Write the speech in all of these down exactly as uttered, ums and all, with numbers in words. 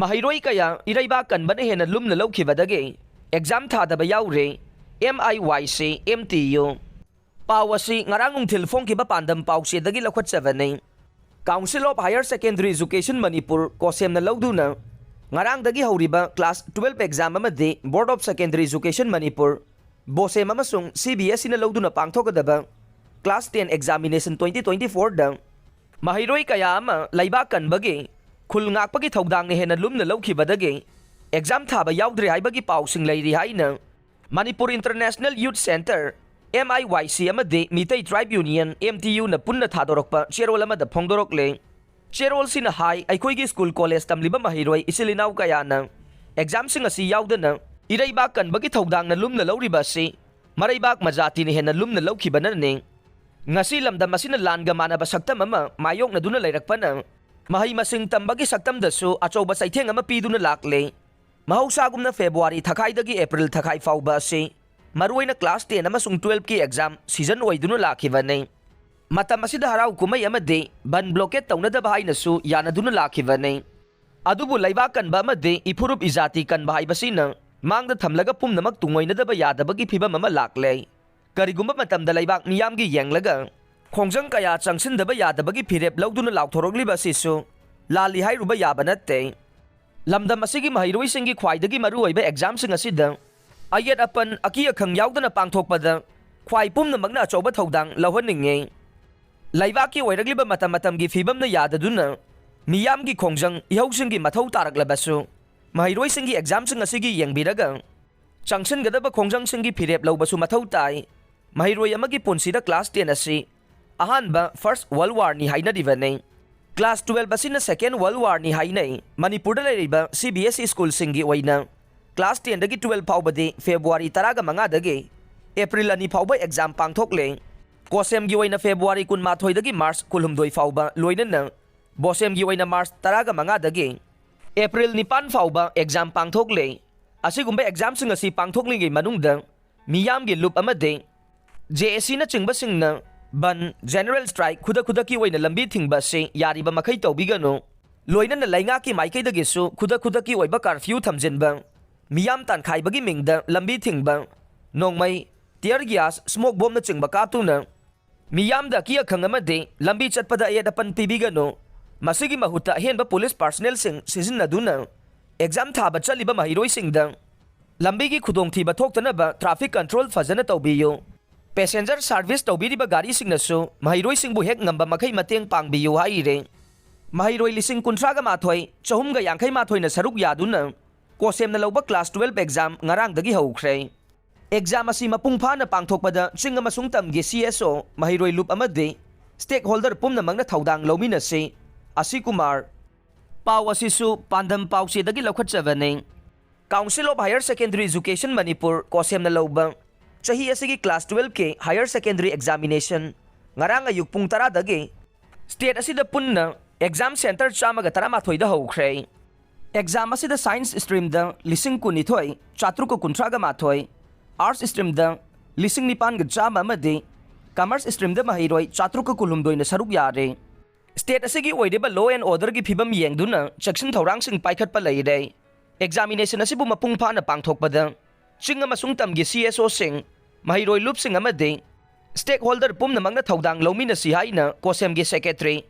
ꯃꯍꯩꯔꯣꯏ ꯀꯌꯥ ꯏꯔꯩꯕꯥꯛ ꯀꯟꯕꯅ ꯍꯦꯟꯅ ꯂꯨꯝꯅ ꯂꯧꯈꯤꯕꯗꯒꯤ ꯑꯦꯛꯖꯥꯝ ꯊꯥꯗꯕ ꯌꯥꯎꯔꯦ꯫ ꯑꯦꯝ ꯑꯥꯏ ꯋꯥꯏ ꯁꯤ, ꯑꯦꯝ ꯇꯤ ꯌꯨ꯫ ꯄꯥꯎ ꯑꯁꯤ ꯉꯔꯥꯡ ꯅꯨꯡꯊꯤꯜ ꯐꯣꯡꯈꯤꯕ ꯄꯥꯟꯗꯝ ꯄꯥꯎꯆꯦꯗꯒꯤ ꯂꯧꯈꯠꯆꯕꯅꯤ꯫ Council of Higher Secondary Education Manipur, ꯀꯣꯁꯦꯝꯅ ꯂꯧꯗꯨꯅ ꯉꯔꯥꯡꯗꯒꯤ ꯍꯧꯔꯤꯕ class twelve exam ꯑꯃꯗꯤ Board of Secondary Education Manipur, ꯕꯣꯁꯦꯝ ꯑꯃꯁꯨꯡ ꯁꯤ ꯕꯤ ꯑꯦꯁ ꯏꯅ ꯂꯧꯗꯨꯅ ꯄꯥꯡꯊꯣꯛꯀꯗꯕ class ten examination twenty twenty-fourꯗ ꯃꯍꯩꯔꯣꯏ ꯀꯌꯥ ꯑꯃ ꯂꯩꯕꯥꯛ ꯀꯟꯕꯒꯤ, ꯈꯨꯜ ꯉꯥꯛꯄꯒꯤ ꯊꯧꯗꯥꯡꯅ ꯍꯦꯟꯅ ꯂꯨꯝꯅ ꯂꯧꯈꯤꯕꯗꯒꯤ ꯑꯦꯛꯖꯥꯝ ꯊꯥꯕ ꯌꯥꯎꯗ꯭ꯔꯦ ꯍꯥꯏꯕꯒꯤ ꯄꯥꯎꯁꯤꯡ ꯂꯩꯔꯤ ꯍꯥꯏꯅ ꯃꯅꯤꯄꯨꯔ ꯏꯟꯇꯔꯅꯦꯁꯅꯦꯜ ꯌꯨꯠ ꯁꯦꯟꯇꯔ, ꯑꯦꯝ ꯑꯥꯏ ꯋꯥꯏ ꯁꯤ, ꯑꯃꯗꯤ ꯃꯤꯇꯩ ꯇ꯭ꯔꯥꯏꯕ ꯌꯨꯅꯤꯌꯟ, ꯑꯦꯝ ꯇꯤ ꯌꯨꯅ ꯄꯨꯟꯅ ꯊꯥꯗꯣꯔꯛꯄ ꯆꯦꯔꯣꯜ ꯑꯃꯗ ꯐꯣꯡꯗꯣꯔꯛꯂꯦ꯫ ꯆꯦꯔꯣꯜꯁꯤꯅ ꯍꯥꯏ, ꯑꯩꯈꯣꯏꯒꯤ ꯁ꯭ꯀꯨꯜ ꯀꯣꯂꯦꯖ ꯇꯝꯂꯤꯕ ꯃꯍꯩꯔꯣꯏ ꯏꯆꯤꯜ ꯏꯅꯥꯎ ꯀꯌꯥꯅ ꯑꯦꯛꯖꯥꯝꯁꯤꯡ ꯑꯁꯤ ꯌꯥꯎꯗꯅ ꯏꯔꯩꯕꯥꯛ ꯀꯟꯕꯒꯤ ꯊꯧꯗꯥꯡꯅ ꯂꯨꯝꯅ ꯂꯧꯔꯤꯕ ꯑꯁꯤ ꯃꯔꯩꯕꯥꯛ ꯃꯖꯥꯇꯤꯅ ꯍꯦꯟꯅ ꯂꯨꯝꯅ ꯂꯧꯈꯤꯕꯅꯅꯤ꯫ ꯉꯁꯤ ꯂꯝꯗꯝ ꯑꯁꯤꯅ ꯂꯥꯟꯒ ꯃꯥꯟꯅꯕ ꯁꯛꯇꯝ ꯑꯃ ꯃꯥꯌꯣꯛꯅꯗꯨꯅ ꯂꯩꯔꯛꯄꯅ ꯃꯍꯩ ꯃꯁꯤꯡ ꯇꯝꯕꯒꯤ ꯁꯛꯇꯝꯗꯁꯨ ꯑꯆꯧꯕ ꯆꯩꯊꯦꯡ ꯑꯃ ꯄꯤꯗꯨꯅ ꯂꯥꯛꯂꯦ꯫ ꯃꯍꯧꯁꯥꯒꯨꯝꯅ ꯐꯦꯕ꯭ꯔꯨꯋꯥꯔꯤ ꯊꯈꯥꯏꯗꯒꯤ ꯑꯦꯄ꯭ꯔꯤꯜ ꯊꯈꯥꯏ ꯐꯥꯎꯕ ꯑꯁꯤ ꯃꯔꯨꯑꯣꯏꯅ class ten ꯑꯃꯁꯨꯡ twelveꯀꯤ exam season ꯑꯣꯏꯗꯨꯅ ꯂꯥꯛꯈꯤꯕꯅꯤ꯫ ꯃꯇꯝ ꯑꯁꯤꯗ ꯍꯔꯥꯎ ꯀꯨꯝꯍꯩ ꯑꯃꯗꯤ ꯕꯟ blockade ꯇꯧꯅꯗꯕ ꯍꯥꯏꯅꯁꯨ ꯌꯥꯅꯗꯨꯅ ꯂꯥꯛꯈꯤꯕꯅꯤ꯫ ꯑꯗꯨꯕꯨ ꯂꯩꯕꯥꯛ ꯀꯟꯕ ꯑꯃꯗꯤ ꯏꯐꯨꯔꯨꯞ ꯏꯖꯥꯇꯤ ꯀꯟꯕ ꯍꯥꯏꯕꯁꯤꯅ ꯃꯥꯡꯗ ꯊꯝꯂꯒ ꯄꯨꯝꯅꯃꯛ ꯇꯨꯡꯑꯣꯏꯅꯗꯕ ꯌꯥꯗꯕꯒꯤ ꯐꯤꯕꯝ ꯑꯃ ꯂꯥꯛꯂꯦ꯫ ꯀꯔꯤꯒꯨꯝꯕ ꯃꯇꯝꯗ ꯂꯩꯕꯥꯛ ꯃꯤꯌꯥꯝꯒꯤ ꯌꯦꯡꯂꯒ ꯈꯣꯡꯖꯪ ꯀꯌꯥ ꯆꯪꯁꯤꯟꯗꯕ ꯌꯥꯗꯕꯒꯤ ꯐꯤꯔꯦꯞ ꯂꯧꯗꯨꯅ ꯂꯥꯎꯊꯣꯔꯛꯂꯤꯕ ꯑꯁꯤꯁꯨ ꯂꯥꯜꯂꯤ ꯍꯥꯏꯔꯨꯕ ꯌꯥꯕ ꯅꯠꯇꯦ꯫ ꯂꯝꯗꯝ ꯑꯁꯤꯒꯤ ꯃꯍꯩꯔꯣꯏꯁꯤꯡꯒꯤ ꯈ꯭ꯋꯥꯏꯗꯒꯤ ꯃꯔꯨꯑꯣꯏꯕ examꯁꯤꯡ ꯑꯁꯤꯗ ꯑꯌꯦꯠ ꯑꯄꯟ, ꯑꯀꯤ ꯑꯈꯪ ꯌꯥꯎꯗꯅ ꯄꯥꯡꯊꯣꯛꯄꯗ ꯈ꯭ꯋꯥꯏ ꯄꯨꯝꯅꯃꯛꯅ ꯑꯆꯧꯕ ꯊꯧꯗꯥꯡ ꯂꯧꯍꯟꯅꯤꯡꯏ꯫ ꯂꯩꯕꯥꯛꯀꯤ ꯑꯣꯏꯔꯛꯂꯤꯕ ꯃꯇꯝ ꯃꯇꯝꯒꯤ ꯐꯤꯕꯝꯅ ꯌꯥꯗꯗꯨꯅ ꯃꯤꯌꯥꯝꯒꯤ ꯈꯣꯡꯖꯪ ꯏꯍꯧꯁꯤꯡꯒꯤ ꯃꯊꯧ ꯇꯥꯔꯛꯂꯕꯁꯨ, ꯃꯍꯩꯔꯣꯏꯁꯤꯡꯒꯤ examꯁꯤꯡ ꯑꯁꯤꯒꯤ ꯌꯦꯡꯕꯤꯔꯒ ꯆꯪꯁꯤꯟꯒꯗꯕ ꯈꯣꯡꯖꯪꯁꯤꯡꯒꯤ ꯐꯤꯔꯦꯞ ꯂꯧꯕꯁꯨ ꯃꯊꯧ ꯇꯥꯏ꯫ ꯃꯍꯩꯔꯣꯏ ꯑꯃꯒꯤ ꯄꯨꯟꯁꯤꯗ class ten ꯑꯁꯤ ꯑꯍꯥꯟꯕ First World Warꯅꯤ ꯍꯥꯏꯅꯔꯤꯕꯅꯤ꯫ Class twelve ꯑꯁꯤꯅ Second World Warꯅꯤ ꯍꯥꯏꯅꯩ꯫ ꯃꯅꯤꯄꯨꯔꯗ ꯂꯩꯔꯤꯕ ꯁꯤ ꯕꯤ ꯑꯦꯁ ꯏ ꯁ꯭ꯀꯨꯜꯁꯤꯡꯒꯤ ꯑꯣꯏꯅ class tenꯗꯒꯤ twelve ꯐꯥꯎꯕꯗꯤ ꯐꯦꯕ꯭ꯔꯨꯋꯥꯔꯤ ꯇꯔꯥꯒ ꯃꯉꯥꯗꯒꯤ ꯑꯦꯄ꯭ꯔꯤꯜ ꯑꯅꯤ ꯐꯥꯎꯕ exam ꯄꯥꯡꯊꯣꯛꯂꯦ꯫ ꯀꯣꯁꯦꯝꯒꯤ ꯑꯣꯏꯅ ꯐꯦꯕ꯭ꯔꯨꯋꯥꯔꯤ ꯀꯨꯟꯃꯥꯊꯣꯏꯗꯒꯤ ꯃꯥꯔꯆ ꯀꯨꯟꯍꯨꯝꯗꯣꯏ ꯐꯥꯎꯕ, ꯂꯣꯏꯅꯅ ꯕꯣꯁꯦꯝꯒꯤ ꯑꯣꯏꯅ ꯃꯥꯔꯆ ꯇꯔꯥꯒ ꯃꯉꯥꯗꯒꯤ ꯑꯦꯄ꯭ꯔꯤꯜ ꯅꯤꯄꯥꯟ ꯐꯥꯎꯕ exam ꯄꯥꯡꯊꯣꯛꯂꯦ꯫ ꯑꯁꯤꯒꯨꯝꯕ examꯁꯤꯡ ꯑꯁꯤ ꯄꯥꯡꯊꯣꯛꯂꯤꯉꯩ ꯃꯅꯨꯡꯗ ꯃꯤꯌꯥꯝꯒꯤ ꯂꯨꯞ ꯑꯃꯗꯤ ꯖꯦ ꯑꯦ ꯁꯤꯅꯆꯤꯡꯕꯁꯤꯡꯅ ꯕꯟ, general strike, ꯈꯨꯗꯛ ꯈꯨꯗꯛꯀꯤ ꯑꯣꯏꯅ ꯂꯝꯕꯤ ꯊꯤꯡꯕ ꯑꯁꯤ ꯌꯥꯔꯤꯕ ꯃꯈꯩ ꯇꯧꯕꯤꯒꯅꯨ꯫ ꯂꯣꯏꯅꯅ ꯂꯩꯉꯥꯛꯀꯤ ꯃꯥꯏꯀꯩꯗꯒꯤꯁꯨ ꯈꯨꯗꯛ ꯈꯨꯗꯛꯀꯤ ꯑꯣꯏꯕ ꯀꯥꯔꯐ꯭ꯌꯨ ꯊꯝꯖꯤꯟꯕ, ꯃꯤꯌꯥꯝ ꯇꯥꯟꯈꯥꯏꯕꯒꯤ ꯃꯤꯡꯗ ꯂꯝꯕꯤ ꯊꯤꯡꯕ, ꯅꯣꯡꯃꯩ, tear gas, smoke bombꯅꯆꯤꯡꯕ ꯀꯥꯞꯇꯨꯅ ꯃꯤꯌꯥꯝꯗ ꯑꯀꯤ ꯑꯈꯪ ꯑꯃꯗꯤ ꯂꯝꯕꯤ ꯆꯠꯄꯗ ꯑꯌꯦꯠ ꯑꯄꯟ ꯄꯤꯕꯤꯒꯅꯨ꯫ ꯃꯁꯤꯒꯤ ꯃꯍꯨꯠꯇ ꯑꯍꯦꯟꯕ ꯄꯨꯂꯤꯁ ꯄꯥꯔꯁꯅꯦꯜꯁꯤꯡ ꯁꯤꯖꯤꯟꯅꯗꯨꯅ ꯑꯦꯛꯖꯥꯝ ꯊꯥꯕ ꯆꯠꯂꯤꯕ ꯃꯍꯩꯔꯣꯏꯁꯤꯡꯗ ꯂꯝꯕꯤꯒꯤ ꯈꯨꯗꯣꯡꯊꯤꯕ ꯊꯣꯛꯇꯅꯕ ꯇ꯭ꯔꯥꯐꯤꯛ ꯀꯟꯇ꯭ꯔꯣꯜ ꯐꯖꯅ ꯇꯧꯕꯤꯌꯨ꯫ ꯄꯦꯁꯦꯟꯖꯔ ꯁꯥꯔꯚꯤꯁ ꯇꯧꯕꯤꯔꯤꯕ ꯒꯥꯔꯤꯁꯤꯡꯅꯁꯨ ꯃꯍꯩꯔꯣꯏꯁꯤꯡꯕꯨ ꯍꯦꯛ ꯉꯝꯕ ꯃꯈꯩ ꯃꯇꯦꯡ ꯄꯥꯡꯕꯤꯌꯨ ꯍꯥꯏꯔꯤ꯫ ꯃꯍꯩꯔꯣꯏ ꯂꯤꯁꯤꯡ ꯀꯨꯟꯊ꯭ꯔꯥꯒ ꯃꯥꯊꯣꯏ ꯆꯍꯨꯝꯒ ꯌꯥꯡꯈꯩ ꯃꯥꯊꯣꯏꯅ ꯁꯔꯨꯛ ꯌꯥꯗꯨꯅ ꯀꯣꯁꯦꯝꯅ ꯂꯧꯕ ꯀ꯭ꯂꯥꯁ ꯇꯨꯋꯦꯜꯐ ꯑꯦꯛꯖꯥꯝ ꯉꯔꯥꯡꯗꯒꯤ ꯍꯧꯈ꯭ꯔꯦ꯫ ꯑꯦꯛꯖꯥꯝ ꯑꯁꯤ ꯃꯄꯨꯡ ꯐꯥꯅ ꯄꯥꯡꯊꯣꯛꯄꯗ ꯆꯤꯡ ꯑꯃꯁꯨꯡ ꯇꯝꯒꯤ ꯁꯤ ꯑꯦꯁ ꯑꯣ, ꯃꯍꯩꯔꯣꯏ ꯂꯨꯞ ꯑꯃꯗꯤ ꯁ꯭ꯇꯦꯛ ꯍꯣꯜꯗꯔ ꯄꯨꯝꯅꯃꯛꯅ ꯊꯧꯗꯥꯡ ꯂꯧꯃꯤꯟꯅꯁꯤ꯫ ꯑꯁꯤ ꯀꯨꯃꯥꯔ꯫ ꯄꯥꯎ ꯑꯁꯤꯁꯨ ꯄꯥꯟꯗꯝ ꯄꯥꯎꯆꯦꯗꯒꯤ ꯂꯧꯈꯠꯆꯕꯅꯤ꯫ Council of Higher Secondary Education Manipur ꯀꯣꯁꯦꯝꯅ ꯂꯧꯕ ꯆꯍꯤ ꯑꯁꯤꯒꯤ ꯀ꯭ꯂꯥꯁ ꯇꯨꯋꯦꯜꯐꯀꯤ ꯍꯥꯌꯔ ꯁꯦꯀꯦꯟꯗꯔꯤ ꯑꯦꯛꯖꯥꯃꯤꯅꯦꯁꯟ ꯉꯔꯥꯡ ꯑꯌꯨꯛ ꯄꯨꯡ ꯇꯔꯥꯗꯒꯤ ꯁ꯭ꯇꯦꯠ ꯑꯁꯤꯗ ꯄꯨꯟꯅ ꯑꯦꯛꯖꯥꯝ ꯁꯦꯟꯇꯔ ꯆꯥꯝꯃꯒ ꯇꯔꯥꯃꯥꯊꯣꯏꯗ ꯍꯧꯈ꯭ꯔꯦ꯫ ꯑꯦꯛꯖꯥꯝ ꯑꯁꯤꯗ ꯁꯥꯏꯟꯁ ꯁ꯭ꯇ꯭ꯔꯤꯝꯗ ꯂꯤꯁꯤꯡ ꯀꯨꯟꯅꯤꯊꯣꯏ ꯆꯥꯇ꯭ꯔꯨꯛꯀ ꯀꯨꯟꯊ꯭ꯔꯥꯒ ꯃꯥꯊꯣꯏ, ꯑꯥꯔꯠꯁ ꯁ꯭ꯇ꯭ꯔꯤꯝꯗ ꯂꯤꯁꯤꯡ ꯅꯤꯄꯥꯟꯒ ꯆꯥꯝꯃ ꯑꯃꯗꯤ ꯀꯃꯔꯁ ꯁ꯭ꯇ꯭ꯔꯤꯝꯗ ꯃꯍꯩꯔꯣꯏ ꯆꯥꯇ꯭ꯔꯨꯛꯀ ꯀꯨꯟꯍꯨꯝꯗꯣꯏꯅ ꯁꯔꯨꯛ ꯌꯥꯔꯦ꯫ ꯁ꯭ꯇꯦꯠ ꯑꯁꯤꯒꯤ ꯑꯣꯏꯔꯤꯕ law and orderꯒꯤ ꯐꯤꯕꯝ ꯌꯦꯡꯗꯨꯅ ꯆꯦꯛꯁꯤꯟ ꯊꯧꯔꯥꯡꯁꯤꯡ ꯄꯥꯏꯈꯠꯄ ꯂꯩꯔꯦ꯫ ꯑꯦꯛꯖꯥꯃꯤꯅꯦꯁꯟ ꯑꯁꯤꯕꯨ ꯃꯄꯨꯡ ꯐꯥꯅ ꯄꯥꯡꯊꯣꯛꯄꯗ ꯆꯤꯡ ꯑꯃꯁꯨꯡ ꯇꯝꯒꯤ ꯁꯤ ꯑꯦꯁ ꯑꯣꯁꯤꯡ, ꯃꯍꯩꯔꯣꯏ ꯂꯨꯞꯁꯤꯡ ꯑꯃꯗꯤ ꯁ꯭ꯇꯦꯛ ꯍꯣꯜꯗꯔ ꯄꯨꯝꯅꯃꯛꯅ ꯊꯧꯗꯥꯡ ꯂꯧꯃꯤꯟꯅꯁꯤ ꯍꯥꯏꯅ ꯀꯣꯁꯦꯝꯒꯤ ꯁꯦꯀ꯭ꯔꯦꯇꯔꯤ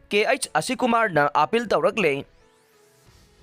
ꯀꯦ ꯑꯩꯆ ꯑꯁꯤꯀꯨꯃꯥꯔꯅ ꯑꯥꯄꯤꯜ ꯇꯧꯔꯛꯂꯦ꯫